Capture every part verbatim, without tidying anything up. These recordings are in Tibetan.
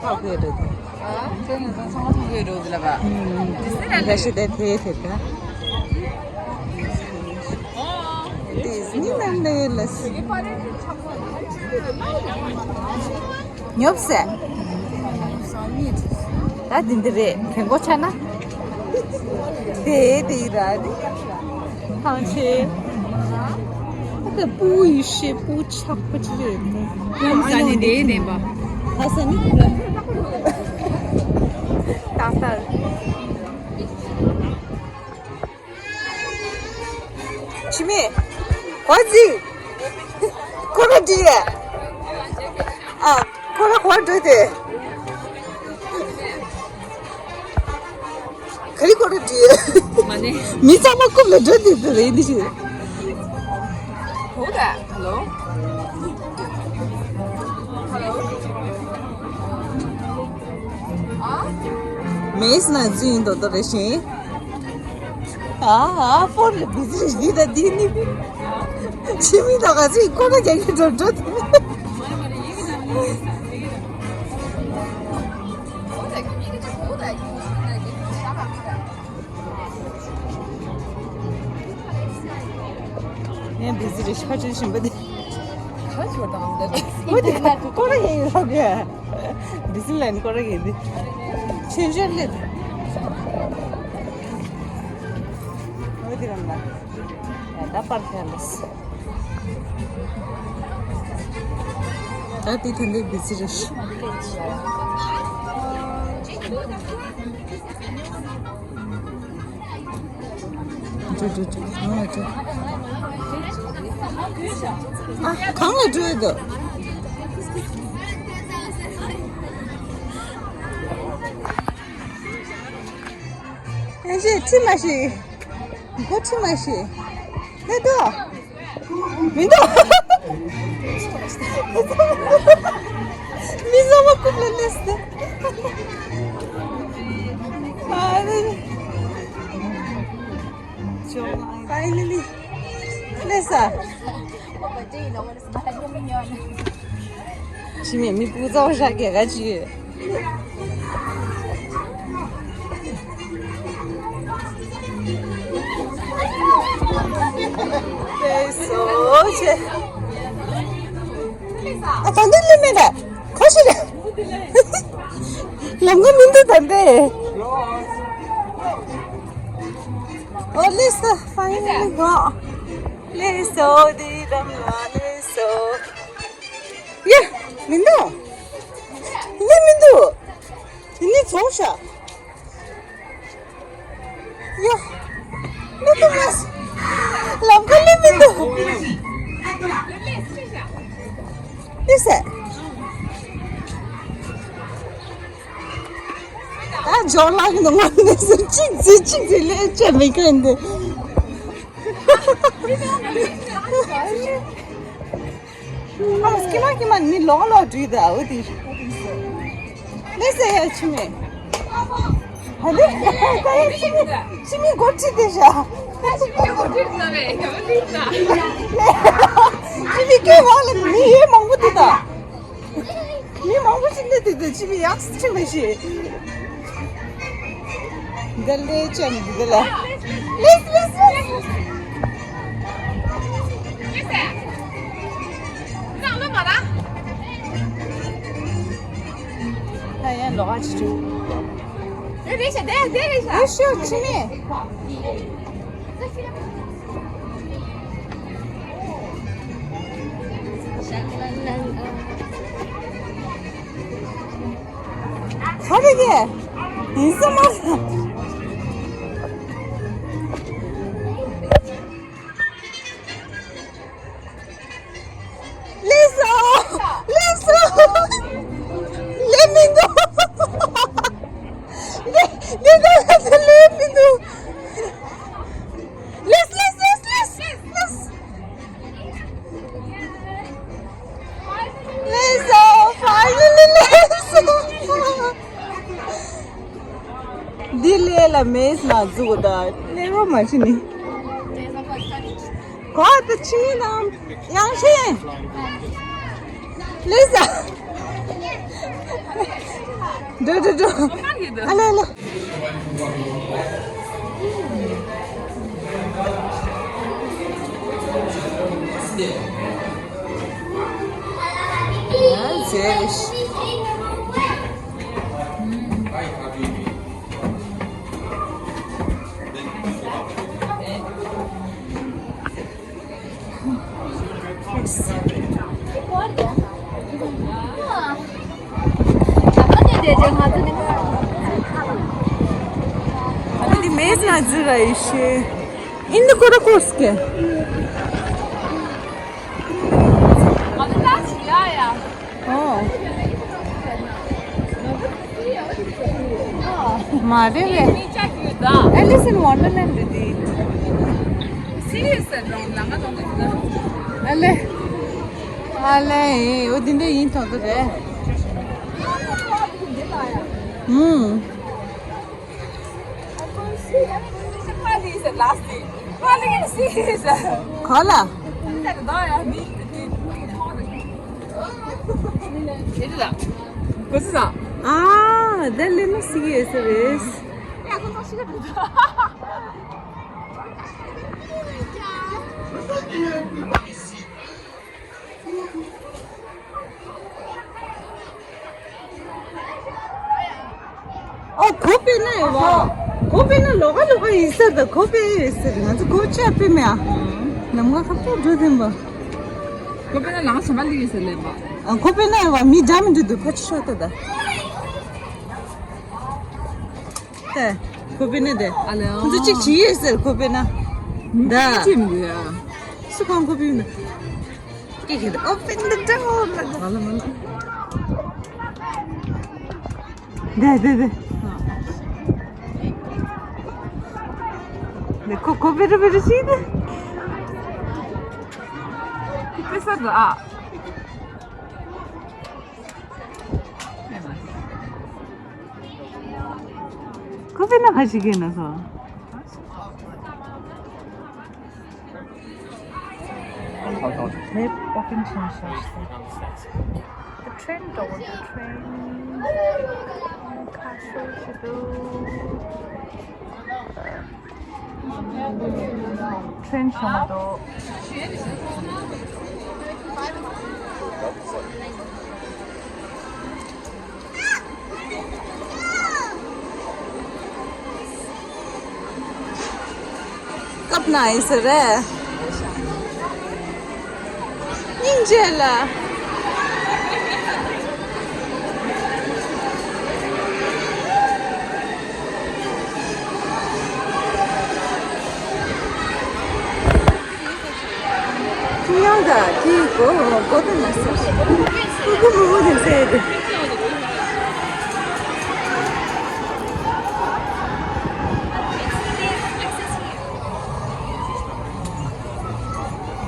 ཨ་ཁོས་འགྲོ་དེ། ཨ་ཁོས་ང་ཚོ་ཚང་མ་མཐོང་གི་འགྲོ་དེ་ལ་བ། ཨ་ཤི་དེ་དེ་དེ་ད། དེ་ནི་ནང་ལ་ཡོད་ལ་སི། ཉོབ་སེ། ད་འདི་འདི་རེད། གན་གོ་ཆ་ན། དེ་དེ་ར་དེ། ཐང་ཆེ། ད་སྤུ་ཡི་ཤེ་སྤུ་ཆག་པ་ཅི་རེད་ནི། ཡང་ཟ་ནི་དེ་ནས་པ། ད་ཟ་ནི། ཏག་ཏག། ཆི་མེད། གོ་ཟིག་ཁོ་ར་འདི་ཡ། ཨ། ཁོ་ར་གོ་འགྲོ་དེ། ག་རེ་ཁོ་ར་འདི་ཡ། མ་ནི། མི་ཚང་མ་རྐུབ་ལ་འགྲོ་དེ་དེ་རེད་འདི་ཞིག་ཧོ་ད། ཧེ་ལོ། ཧེ་ལོ། ཨ། མེས་ན་རྫུན་ཡིན་དོ་དོ་རེ་ཞིང་། ཨ་ཨ་ཕོར་ལ་བི་ཟི་རེ་ཞིག་ད་འདི་ནི། ཆི་མི་ད་ག་ཚོད་ཀོ་ན་རྒྱག་གི་འགྲོ་འགྲོ་དེ། ངས་བི་ཟི་རེ་ཤ་ཆེ་བཞིན་པ་དེ། ཁ་ཆེ་བ་དང་འདི་ལ། འོ་དེ་ཁོ་ར་ཡིན་ཡོད་གི། བི་ཟི་ལན་ཁོ་ར་ཡིན་དེ། ཆེན་ཆེན་ལེ། འོ་དེ་རང་ལ། ད་པར་ཁ་ལས། ད་དེ་ཐོན་དེ་བི་ཟི་རེ་ཤ། འགྲོ་འགྲོ་འགྲོ། གང་ལ་འགྲོ། ཨ། གང་ལ་འགྲོ་ཡོད་དོ། ཨེ་ཤེ་ཁྲི་མ་ཤེས། མགོ་ཁྲི་མ་ཤེས། ལེ་དོ། མི་འདུག་མི་ཚང་མ་རྐུབ་ལ་སླེབས་ཏེ། ཨ་ནི། ཕའི་ནལ་ལི། སླེབས་ས། ཕྱི་མི་མི་སྤུ་ཚོགས་ཤ་གས་ག་ཅི་ཡོད། དེ་སོ་ཆེ། ཨ། ད་འདི་ལི་མེད་ད། ཁོ་ཤི་རེད། ལམ་ཁ་མི་འདུག་ད་འདི། ཨོ་ལེ་སོ། ཕའི་ནལ་ལི་གོ། ལེ་སོ། འདི་རམ་ལ་ལེ་སོ། ཡ། མི་འདུག་ལི་མི་འདུག་དེ་ནི་ཚོང་ཤ། ཡ། མི་འདུག་མ། ལམ་ཁ་ལི་མི་འདུག་ལི་སེ། ད་ཇོ་ལགས་ཀྱི་ནང་ལ་ནི་ཟེར་གཅིག་ཟེར་གཅིག་ཟེར་ལས་བྱས་མི་ཁན་འདི། ཨ་སྐྱེ་མ་སྐྱེ་མ་ནི་ལོག་ལོག་འགྲིག་ད་འོ་དེ། ལེ་སེ་ཡ་ཆི་མེད། ཧ་ལེ། ད་ཡ་ཆི་མེད་ཆི་མེད་འགོ་ཁྲིད་དེ་བཞག་ཆི་མེད་འགོ་ཁྲིད་ད་རེད་ཡ་ལེ་ད། ཆི་མེད་སྐྱེ་བ་ལ་མི་ཡེ་མང་པོ་འདུག་ད། མི་མང་པོ་ཞིག་སླེབས་དུས་དུས་ཕྱི་མི་ཡག་ཕྱིན་པ་ཞིག་འདི་ལས་ཅན་འདི་ལ། ལེས་ལེས་ལེས། ད་ཡང་ལོག་ཨ་ཅི་ཅུ། རེད་ཤ་དེ་དེ་རེད་ཤ། རེད་ཤ་ཕྱི་མི། ཧ་རེ་གེ། ཡིན་ས་མ་རེད། ལེས་སོ། ལེས་སོ། ལེ་མི་འདུག་ལེ་ལེ་ལེ་ལེ་ལེ་མི་འདུག་ལེས་ལེས་ལེས་ལེས་ལེས། ལེས་སོ། ཕའི་ནལ་ལི་ལེས་སོ། འདི་ལས་ལ་མེས་ན་འཛུགས་ད་ལེ་རོ་མ་ཕྱི་ནི། གོ་ད་ཕྱི་ནང་ཡང་ཕྱི། ལེས་སོ། འགྲོ་འགྲོ་འགྲོ། ཨ་ལེ་ཨ་ལེ། འདི་མེད་ན་ཛི་ར་ཡི་ཤེ། ཨིན་ནི་ཀོ་ར་ཀོ་སྐེ། ཨོ། མ་རེད་རེད། Alice in Wonderland རེད་དེ། ཨ་ལེ། ཨ་ལེ། འོ་འདི་འདྲ་ཡིན་ཐོག་ཏུ་རེད། ཧུམ། ག་ལ། ཨ། ད་ལེ་མ་སི་ཡེ་སི་རེད། ཨོ་ཁོ་པེ་ན་ཡོད་བ། ཁོ་པེ་ན་ལོག་ག་ལོག་ག་ཡིན་ས་ད། ཁོ་པེ་ཡོད་ས་རེད། ང་ཚོ་ཁོ་ཆ་པེ་མེ་ཨ། ནམ་ང་ཁ་པོ་འགྲོ་དེན་པ། ཁོ་པེ་ན་ལང་ས་མ་ལི་ཡིན་ས་ལེན་པ། ཨ་ཁོ་པེ་ན་ཡོད་བ། མི་འཇམ་མི་འགྲོ་དུ་ཕ་ཆི་ཤོ་ད་ད། ཏེ། ཁོ་པེ་ནེ་ཏེ། ཨ་ལེ། ཁོ་ཚོ་གཅིག་བྱེད་ཡོད་ཟེར་ཁོ་པེ་ན། ད། ཅི་མི་འདུག་ཡ། སུ་གང་ཁོ་པེ་ན། ཀེ་ཀེ་ཏེ། Open the door. ཨ་ལེ་མ་ན། ཏེ་ཏེ་ཏེ། ཏེ་ཁོ་ཁོ་པེ་ར་པེ་ར་ཤི་ཏེ། ཁོ་པེ་ས་ད་ཨ། ཁོ་པེ་ན་ཁ་ཅིག་གེ་ན་ཁོ། The train door, the train. ཁ་ཤོར་ཞིག་འདུག Train ཤོང་འདུག་སྐབས་ན་ཡིན་ས་རེད། སྙིང་རྗེ་ལ། ཁྱི་ཡང་ད་ཁྱི་གོ་གོ་ད་ན་ས། ཀུ་ཀུ་མུ་མུ་དེ་ཟེར་དེ།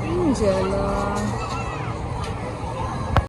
ཨིན་ཇེ་ལ།